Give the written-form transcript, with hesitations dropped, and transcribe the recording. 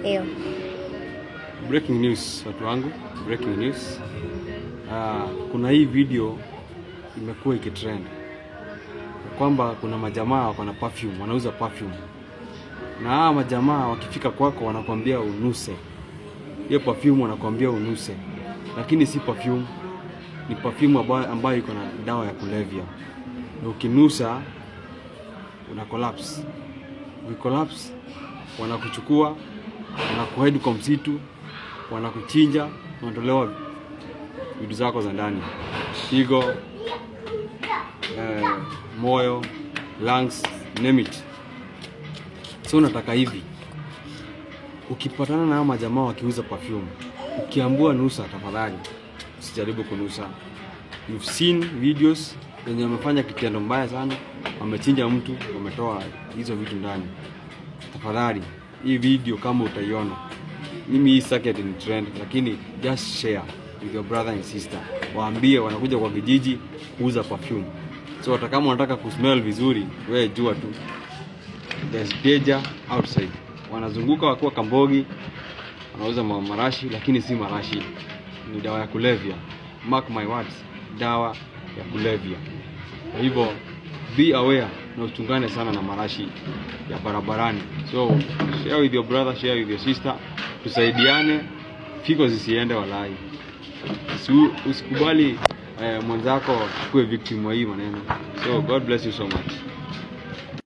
Hiyo. Breaking news, watu wangu, breaking news. Kuna hii video imekuwa ikitrend kwamba kuna majamaa wako na perfume, wanauza perfume, na hawa majamaa wakifika kwako wanakwambia unuse hiyo perfume, wanakwambia unuse, lakini si perfume, ni perfume ambayo iko na dawa ya kulevya, na ukinusa una collapse. Ukicollapse wanakuchukua, wanakuhide kwa msitu, wanakuchinja, wanatolewa vitu zako za ndani, figo, moyo, lungs, name it. So nataka hivi, ukipatana na hao majamaa wakiuza perfume, ukiambiwa nusa, tafadhali usijaribu kunusa. You've seen videos wenye wamefanya kitendo mbaya sana, wamechinja mtu, wametoa hizo vitu ndani. Tafadhali hii video kama utaiona, mimi hii circuit ni trend, lakini just share with your brother and sister, waambie wanakuja kwa kijiji kuuza perfume. So hata kama unataka kusmell vizuri, wewe jua tu there's danger outside. Wanazunguka wakiwa kambogi, wanauza marashi, lakini si marashi, ni dawa ya kulevya. Mark my words, dawa ya kulevya. Kwa hivyo be aware na uchungane sana na marashi ya barabarani. So share with your brother, share with your sister, tusaidiane, figo zisiende walai. Usikubali mwenzako kuwe victim wa hii maneno. So God bless you so much.